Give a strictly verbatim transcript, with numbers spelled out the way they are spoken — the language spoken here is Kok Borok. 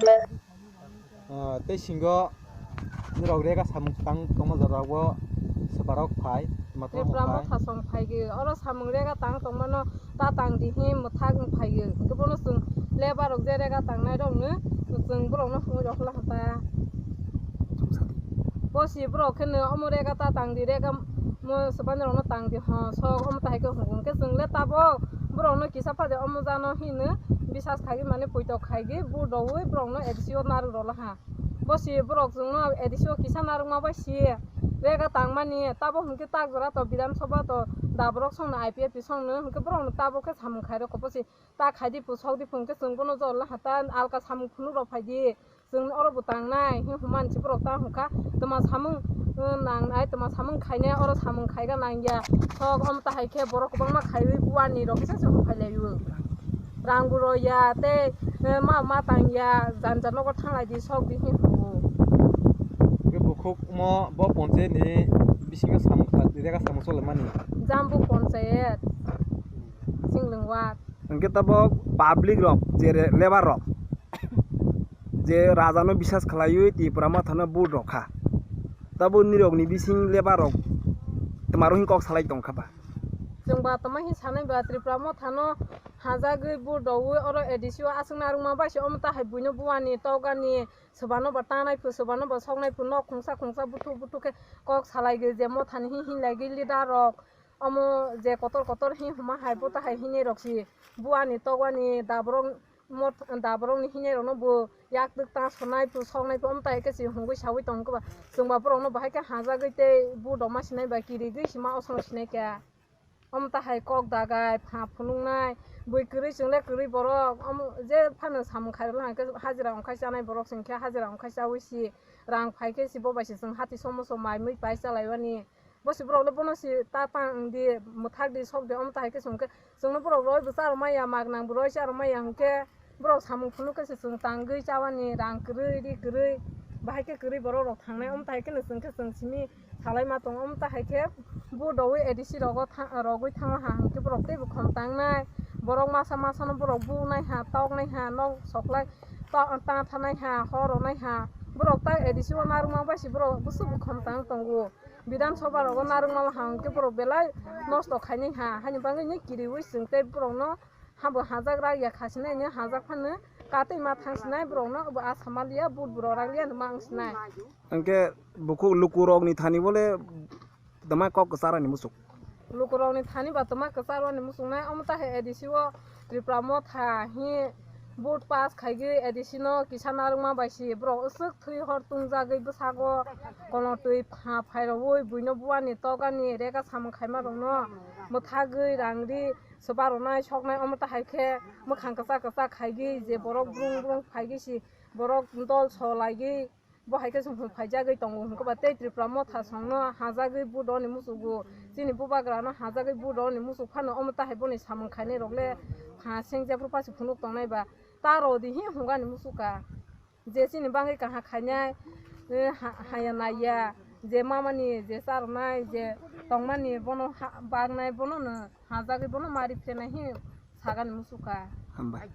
Ah, tei singo norok rega samung tang tongma jora o swbarok phai, tongma tongma Tripura phai. Motha song phaigwi, oro samung rega tang tongmano ta tang di hi mwthak wng phaigwi. Hwnkhe bono chwng lebar rok je rega tangnai rokno chwng borokno hwnwi rokla kha ta. Bosi borok khe no omo rega ta tang di, rega mo swbani rokno tang di ho sok omo ta hai khe hwngo. Hwnkhe chwng le tabok borokno kisa pha de omo jano hino bisas khaigwi mane puitok khaigwi bu doui borokno A D C o narwk rokla ha. Bosi borok chwngno A D C o kisa narwkma bai si rega tangmani, tabo hwnkhe tak jora to Bidhan Sabha to da borok songno I P F T songno hwnkhe borokno tabo khe samung khairokho bosi ta khaidi pu sokdi pu hwnkhe chwng bono jor la hata alka samung phunuk rok phaidi chwng oro bo tangnai hi hwnmani si borok ta hwnkha tma samung, uh, nangnai tma samung khainai oro samung khaiga nangya sok omo ta hai khe borok kwbangma khaiwi buani rok kisa se phailaio. Rang bo rw ya tei, eh, ma, ma tang ya, jani jani nogo thanglai di, sok di hwnwi hwngo. Hwnkhe bukhuk omo bo ponchayat ni bisingo samung kha, rega samung choli mani. Jambu ponchayat, Singlwng ward. Hwnkhe tabok public rok, je re-, lebar rok, je raja no bisas khlaiwi Tipra Motha no vote rok kha, tabok nirok ni bising lebar rok twmaro hin kok salai tong kha ba? Chwng ba tongma hin sanai ba Tripura Motha no hajagwi bu doui oro A D C o aswk narwkma bai se omo ta hai buino buani tokgani swbano ba tanai phu swbano ba soknai phu nok khungsa khungsa buthuk buthuk khe kok salai gwi je Mothani hin hin lai gwi leader rok omo je kotor kotor hin hwnma hai bo ta hai hinwi rok si buani tokgani da borok mot-, da borokni hinwi rokno bo yak twk ta sonai phu soknai phu omo ta hai khe si hungwi saui tong khe ba chwng ba borokno bahai khe hajagwi tei bu doma sinai ba kirigwi sima osong sinai khe. Omo ta hai kok dagai, pha phunuknai, bui kwrwi chwng le kwrwi borok, omo je phano samung khairokla hwnkhe hajira wngkhai chanai borok chwng khe hajira wngkhai chaui si rang phai khe si bo bai se chwng hati somo so mai mui pai chalaiwani. Bo si borok le bono si ta tang di mwthak di sok di omo ta hai khe chwng khe chwngno borok roi bo charwmaya, mak nang bo roi charwmaya hwnkhe. Borok samung phunuk khe se chwng tangwi chawani rang kwrwi ri kwrwi bahai khe kwrwi borok rok thangnai omo tai khe no chwng khe chwng simi salai ma tongo omo tai hai khe bu doui A D C rogo tha-, rogwi thango ha hwnkhe borok teibo khom tangnai borok masa masa no borok bu nai ha tok nai ha nok soklai ta-, ta thanai ha hor ronai ha borok ta A D C o narwkma bai se borok bwswk bo khom tang tongo Bidhan Sabha rogo narwkma ha hwnkhe borok belai nosto khainai ha haini bagwi ni kiriui chwng tei borok no. Habo hajak rak ya khasinai ni hajak phano katwi ma thangsinai borokno bo asa maliya but borok rak liya ma wngsinai. Hwnkhe bukhuk lukurokni thani bole tama kok kwcharani muchuk. Lukurokni thani ba tama kwcharwani muchungnai omo ta hai A D C o Tripura Motha hi vote pass khaigwi A D C no kisa narwkma bai si borok aswk thwi hor tungjagwi bwsago kono twi pha phairogwi buino buani tokani rega samung khaima rokno mwthagwi rang ri Swba rwnai soknai omo ta hai khe mwkhang kwchak kwchak khaigwi je borok brung brung phaigwi si borok dol so laigwi bo hai khe chwng phaijagwi tongo hwnkhe ba tei Tripura Motha songno hajagwi budoni muchugo chini bubagrano hajagwi budoni muchuk phano omo ta hai boni samung khainai rok le pha seng jephru pasi phunuk tongnai ba ta rodi hi hwnkani muchukha. Je chini bagwi kaham khainai, eh, ha-, haya naiya, je mamani je charwnai, je tongmani bono ha-, baknai, bono no hajagwi bono mari phenai hi sagani muchukha. Hambai.